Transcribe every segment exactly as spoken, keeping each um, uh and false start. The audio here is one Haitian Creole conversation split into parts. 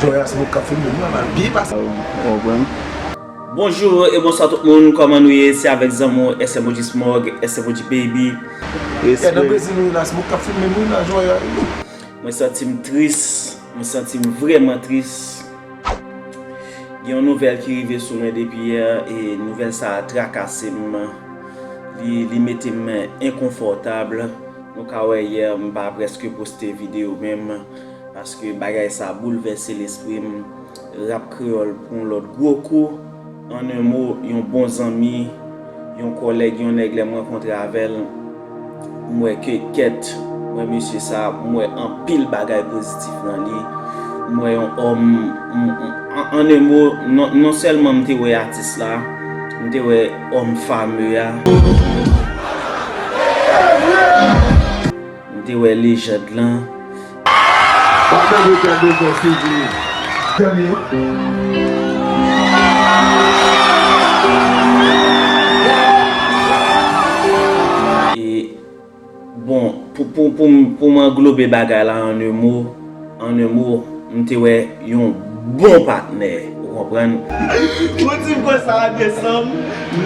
Joya se moun k ap filme m la, mal byen pase. Ou konprann? Bonjou e bonswa tout moun, kòman nou ye? Se avèk zanmi w S M O G Smog, S M O G Baby. Yeah, nan Brezil nou ye la, se moun k ap filme m wi la, Joya. Mwen santi m tris, mwen santi m vrèman tris. Gen yon nouvèl ki rive sou mwen depi yè, e nouvèl sa a trakase m. Li, li mete m enkonfòtab. Nou ka wè yè, m pa prèske poste videyo menm, paske bagay sa boulvèse lespri m. Rap kreyòl pran yon lòt gwo kou. An en mo, yon bon zanmi, yon kòlèg, yon nèg lè m rankontre avè l, m wè ke kèt, m wè mesye sa, m wè anpil bagay pozitif nan li. M wè yon òm, m- m- an- an en mo, non, non sèlman m te wè atis la, m te wè òm fame a. M te wè lejand lan. Pandan nou tande zò sivil. Tande. E bon, pou, pou, pou, m- pou m anglobe bagay la an en mo, an en mo, m te wè yon bon patnè, ou konprann? Ou di m konsa a desanm,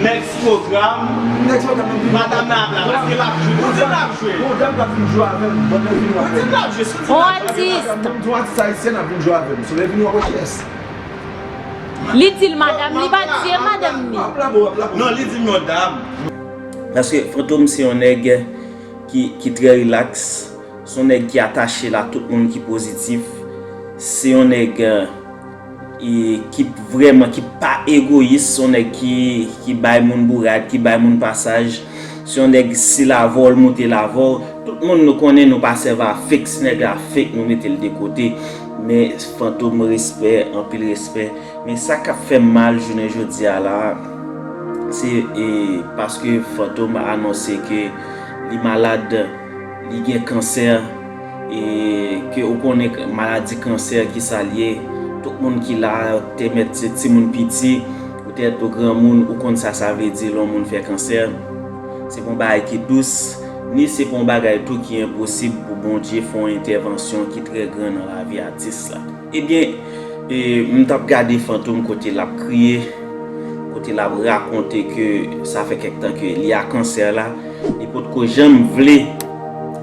next program, Next program, nou vin. Madanm nan ap la, paske l ap jwe. Ou di l ap jwe. Yon dam k ap vin jwe avè m, pandan vin Ou di l ap jwe, sou di l ap jwe. Atis. Yon atis ayisyen ap vin jwe avè m. So lè vini w ap wè kiyès. Li di l madanm, li pa di e madanm ni. W ap la bon, w ap la bon. Non, li di m yon dam. Paske Fantom se yon nèg ki, ki trè rilaks, se yon nèg ki atache l a tout moun ki pozitif, se yon nèg e, ki vrèman, ki pa egoyis, se yon nèg ki, ki bay moun bourad, ki bay moun pasaj, se yon nèg si l avè w, l moute l avè w. Tout moun nou konnen nou pa sèvi a fake, si nèg la fake, nou mete l de kote. Men Fantom respè, anpil respè. Men sa k ap fè m mal jounen jodi a la, se e, paske Fantom anonse ke li malad, li gen kansè, e ke ou konnen k- maladi kansè ki sa l ye. Tout moun ki la te mèt se timoun piti, poutèt ou granmoun, ou konn sa sa vle di lè yon moun fè kansè. Se pa yon bagay ki dous, ni se pa yon bagay tou ki enposib pou Bondye fè yon entèvansyon ki trè gran nan lavi atis la. Ebyen, e, m t ap gade Fantom kote l ap kriye, kote l ap rakonte ke sa fè kèk tan ke li a kansè la. Li potko janm vle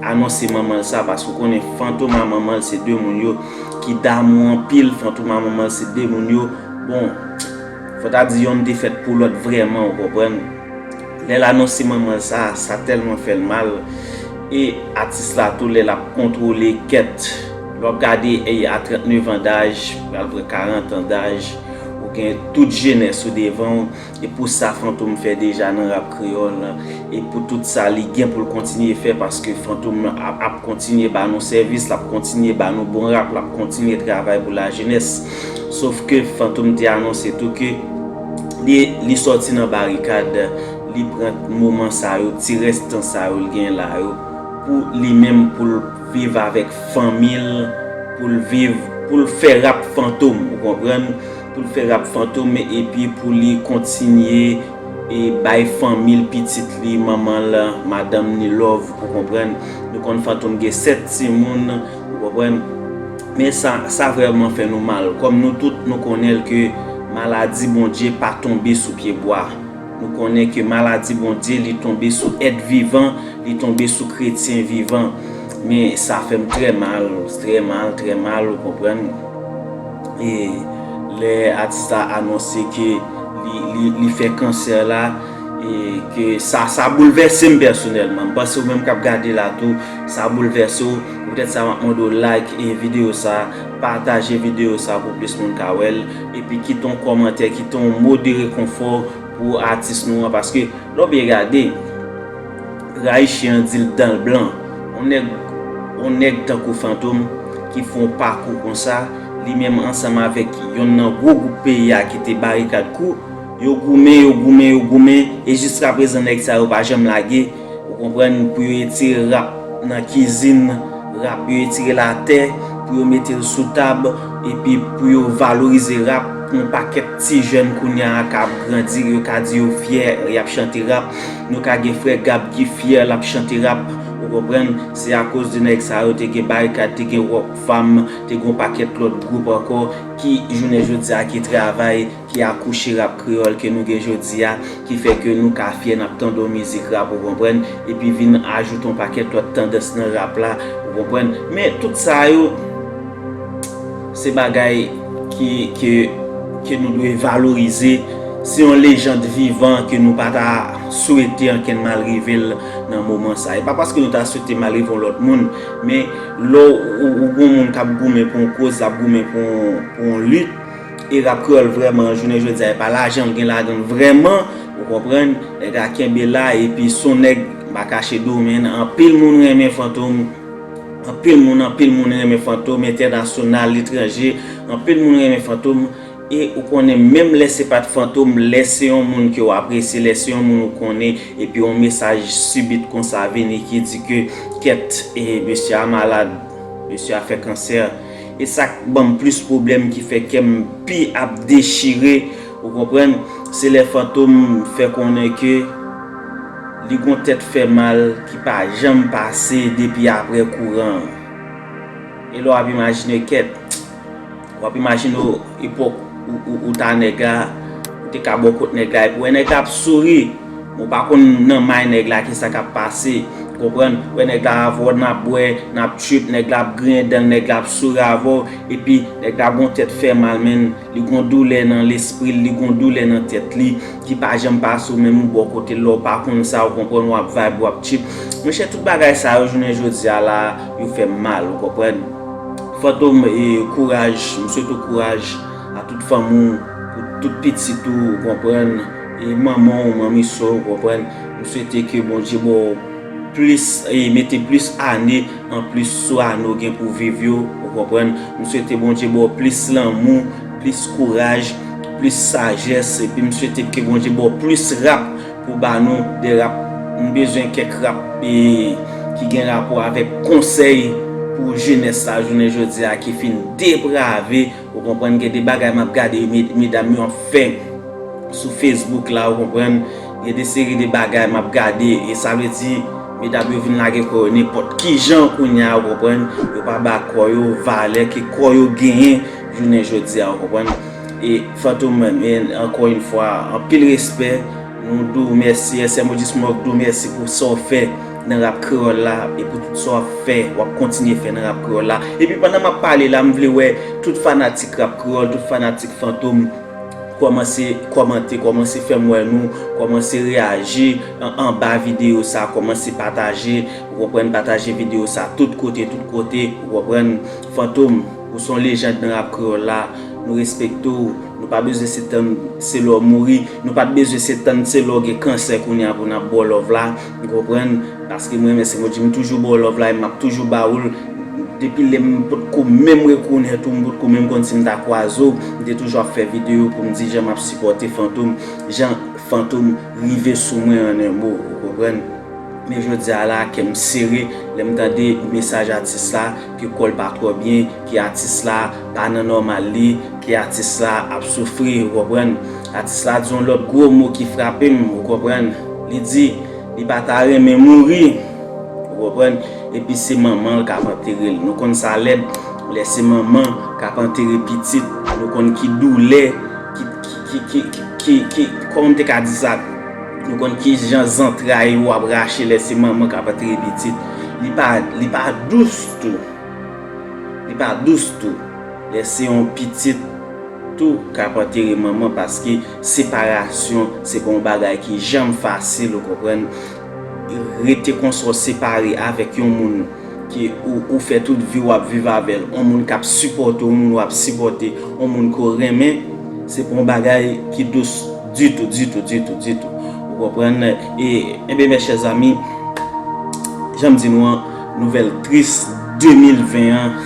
anonse manman l sa, paske ou konnen Fantom a manman l se de moun yo ki damou anpil. Fantom a manman l se de moun yo. Bon, fò ta di yonn te fèt pou lòt vrèman, ou konprann? Lè l anonse manman l sa, sa tèlman fè l mal. E atis la tou lè l ap kontwole kèt. Lè w ap gade e a trannnev an daj, pral pran karant an daj, ou gen tout jenès ou devan w. E pou sa Fantom fè deja nan rap kreyòl, e pou tout sa li gen pou l kontinye fè, paske Fantom ap, ap kontinye ba nou sèvis, l ap kontinye ba nou bon rap, l ap kontinye travay pou lajenès. Sof ke Fantom te anonse tou ke li, li sòti nan barikad, li pran moman sa yo, ti rès tan sa yo l gen la yo, pou li menm, pou l viv avèk fanmi l, pou l viv, pou l fè rap Fantom, ou konprann? Pou l fè rap Fantom, epi pou li kontinye e bay fanmi l, pitit li, manman l, madanm ni love, ou konprann? Nou konn Fantom gen sèt timoun, ou konprann? Men sa, sa vrèman fè nou mal. Kòm nou tout, nou konnen l ke maladi Bondye pa tonbe sou pye bwa. Nou konnen ke maladi Bondye, li tonbe sou èt vivan, li tonbe sou kretyen vivan. Men sa fè m trè mal, trè mal, trè mal, ou konprann? E lè atis la anonse ke li, li, li fè kansè la, e ke sa, sa boulvèse m pèsonèlman. M panse ou menm k ap gade la tou, sa boulvèse w. Poutèt sa, m ap mande w like e videyo sa, pataje videyo sa pou plis moun ka wè l. Epi kite yon kòmantè, kite yon mo de rekonfò pou atis nou an, paske lè w byen gade, rayi chen an di l dan l blan. On nèg, on nèg tankou Fantom ki fè yon pakou konsa, li menm ansanm avèk yonn nan gwo gwoup peyi a ki te Barikad Crew, yo goumen, yo goumen, yo goumen, e jiskaprezan nèg sa yo pa janm lage. Ou konprann, pou yo etire rap nan kizin, rap yo etire l atè, pou yo mete l sou tab, epi pou yo valorize rap, pou yon pakèt ti jèn kounye a k ap grandi, yo ka di yo fyè, y ap chante rap. Nou ka gen frè Gab ki fyè, l ap chante rap. Ou Konprann, se akoz de nèg sa yo te gen Barikad, te gen Rockfam, te gen yon pakèt lòt gwoup ankò ki jounen jodi a ki travay, ki akouche rap kreyòl ke nou gen jodi a, ki fè ke nou ka fyè n ap tande yon mizik rap, ou konprann, epi vin ajoute yon pakèt lòt tandans nan rap la, ou konprann. Men tout sa yo, se bagay ke, ke, ke nou dwe valorize. Se yon lejand vivan ke nou pa ta swete ankenn mal rive l nan moman sa. E pa paske nou ta swete mal rive yon lòt moun, men lè w, ou, ou gen yon moun k ap goumen pou yon koz, k ap goumen pou yon, pou yon lit, e rap kreyòl vrèman, jounen jodi a, e pa lajan l gen ladan l vrèman, ou konprann, nèg la kenbe la, epi se yon nèg, m pa kache di w, men anpil moun renmen Fantom, anpil moun, anpil moun renmen Fantom, entènasyonal, etranje, anpil moun renmen Fantom, e ou konnen, menm lè se pa t Fantom, lè se yon moun ke w apresye, lè se yon moun ou konnen, epi yon mesaj sibit konsa vini ki di ke, kèt, e, mesye a malad, mesye a fè kansè, e sa k ban m plis pwoblèm, ki fè kè m pi ap dechire, ou konprann, se lè Fantom fè konnen ke li gon tèt fè mal ki pa janm pase depi apre kouran an. E lè w ap imajine, kèt, w ap imajine w epòk ou, ou, ou ta nèg la, ou te ka bò kot nèg la, epi w wè nèg la ap souri, men w pa konn nan may nèg la kisa k ap pase, konprann, w wè nèg la avè w, n ap bwè, n ap trip, nèg la ap griyen dan l, nèg la ap souri avè w, epi nèg la gon tèt fè mal, men li gon doulè nan lespri l, li gon doulè nan tèt li, ki pa janm pase w menm ou bò kote l, lè w pa konn sa, ou konprann, w ap vibe, w ap trip. Monchè, tout bagay sa yo, jounen jodi a la, yo fè m mal, ou konprann. Fantom, e, kouraj, m swete w kouraj a tout fanmi w, pou tout pitit ou, ou konprann, e manman w, manmi sa w, ou konprann. M swete ke Bondye ba w plis, e mete plis ane anplis sou ane w gen pou viv yo, ou konprann. M swete Bondye ba w plis lanmou, plis kouraj, plis sajès, epi m swete ke Bondye ba w plis rap pou ba nou de rap. M bezwen kèk rap, e, ki gen rapò avèk konsèy pou jenès sa jounen jodi a ki fin deprave, ou konprann, gen de bagay m ap gade, me-, medam yo ap fè sou Facebook la, ou konprann, gen de seri de bagay m ap gade, e sa vle di, medam yo vin lage kò yo nenpòt ki jan kounye a, ou konprann, yo pa ba kò yo valè ke kò yo genyen jounen jodi a, ou konprann. E Fantom, men, ankò yon fwa, anpil respè, nou di w mèsi, S M O G Smoke di w mèsi pou sa w fè nan rap kreyòl la, e pou tout sa w ap fè, w ap kontinye fè nan rap kreyòl la. Epi pandan m ap pale la, m vle wè tout fanatik rap kreyòl, tout fanatik Fantom, kòmanse kòmante, kòmanse fè m wè nou, kòmanse reyaji an, anba videyo sa, kòmanse pataje, ou konprann, pataje videyo sa tout kote, tout kote, ou konprann. Fantom, ou se yon lejand nan rap kreyòl la, nou respekte w, nou pa bezwen se tann se lè w mouri, nou pa t bezwen se tann se lè w gen kansè kounye a pou n ap ba w love la, ou konprann, paske mwen menm se mwen di m toujou ba w love la, e m ap toujou ba ou l, depi lè m potko menm rekonèt ou, m potko menm konn si m ta kwaze w, m te toujou ap fè videyo pou m di jan m ap sipòte Fantom, jan Fantom rive sou mwen an en mo, ou konprann. Men jodi a la, kè m sere lè m tande mesaj atis la, ke kò l pa twò byen, ke atis la pa nan nòmal li, ke atis la ap soufri, ou konprann. Atis la di yon lòt gwo mo ki frape m, ou konprann. Li di, li pa ta renmen mouri, ou konprann. Epi se manman l k ap antere l. Nou konn sa lèd, lè se manman k ap antere pitit, nou konn ki doulè, ki, ki, ki, ki, ki, ki, kòman m te ka di sa? Nou konn ki jan zantray ou ap rache lè se manman k ap antere pitit. Li pa, li pa dous tou. Li pa dous tou. Lè se yon pitit tou k ap antere manman, paske separasyon, se pa yon bagay ki janm fasil, ou konprann. Rete konsa w separe avèk yon moun ke ou, ou fè tout vi w ap viv avè l, yon moun k ap sipòte w, yon moun w ap sipòte, yon moun ke w renmen, se pa yon bagay ki dous ditou, ditou, ditou, ditou. Ou konprann? E, enben, mes chers amis, jan m di nou an, nouvèl tris de mil ven an,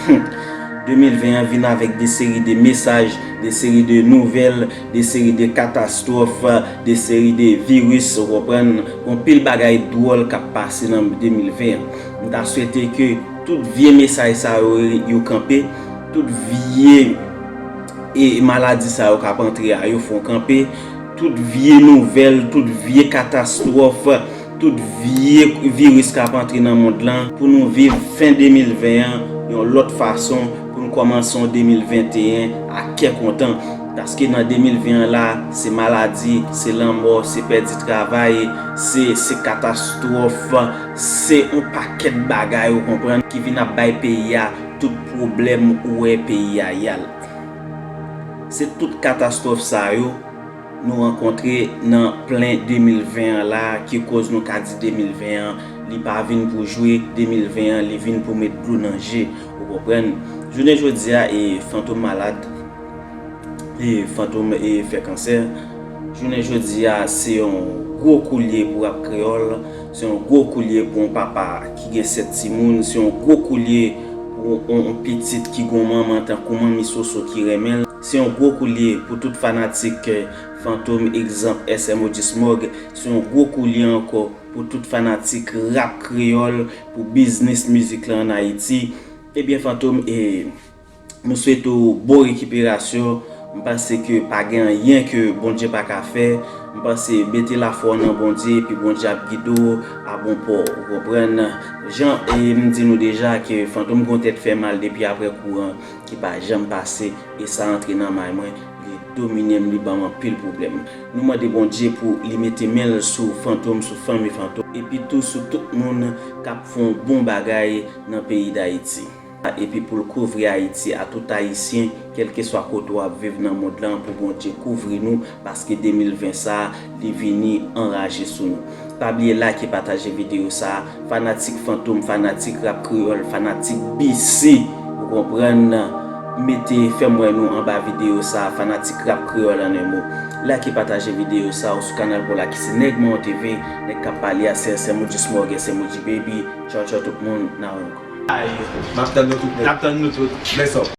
de mil ven an vin avèk de seri de mesaj, de seri de nouvèl, de seri de katastwòf, de seri de viris, ou konprann, gon pil bagay dwòl k ap pase nan de mil ven an. M ta swete ke tout vye mesaj sa yo, yo kanpe, tout vye, e, maladi sa yo k ap antre a, yo fè w kanpe, tout vye nouvèl, tout vye katastwòf, Tout vye viris k ap antre nan mond lan, pou nou viv fen de mil ven an yon lòt fason, pou nou kòmanse yon de mil venteyen a kè kontan. Paske nan de mil ven an la, se maladi, se lanmò, se pèdi travay, se, se katastwòf, se yon pakèt bagay, ou konprann, ki vin ap bay peyi a tout pwoblèm ou wè peyi a y al. Se tout katastwòf sa yo nou rankontre nan plen de mil ven an la, ki koz nou ka di de mil ven an, li pa vin pou jwe, de mil ven an, li vin pou met dlo nan je. Ou konprann? Jounen jodi a, e, Fantom malad, e, Fantom, e, fè kansè. Jounen jodi a, se yon gwo koulye pou rap kreyòl, se yon gwo koulye pou yon papa ki gen sèt timoun, se yon gwo koulye pou yon, yon pitit ki gon manman tankou Manmi Soso ki renmen l. Se yon gwo koulye pou tout fanatik, eh, Fantom, egzanp, S M O G Smog. Se yon gwo koulye ankò pou tout fanatik rap kreyòl, pou biznis mizik la ann Ayiti. Ebyen, Fantom, e, nou swete w bon rekiperasyon. M panse ke pa gen anyen ke Bondye pa ka fè. M panse mete lafwa w nan Bondye, epi Bondye ap gide w a bon pò. Ou konprann? Jan, e, m di nou deja ke Fantom gon tèt fè mal depi apre kouran ki pa janm pase, e sa antre nan may mwen, li domine m, li ban m anpil pwoblèm. Nou mande Bondye pou li mete men l sou Fantom, sou fanmi Fantom, epi tou sou tout moun k ap fè yon bon bagay nan peyi Dayiti. Epi pou l kouvri Ayiti a tout Ayisyen, kèlkeswa kote w ap viv nan mond lan, pou Bondye kouvri nou, paske de mil ven sa a, li vini anraje sou nou. Pa bliye like e pataje videyo sa a. Fanatik Fantom, fanatik rap kreyòl, fanatik B C, ou konprann, mete, fè m wè nou anba videyo sa a, fanatik rap kreyòl an en mo. Like e pataje videyo sa a, ou sou kanal pa w la ki se Nèg Mawon T V, nèg k ap pale a, se S M O G Smog, S M O G Baby. Tchaw, tchaw tout moun, n a wè ankò. Ay, m ap tann nou tout nèt. N ap tann nou tout. Bless up.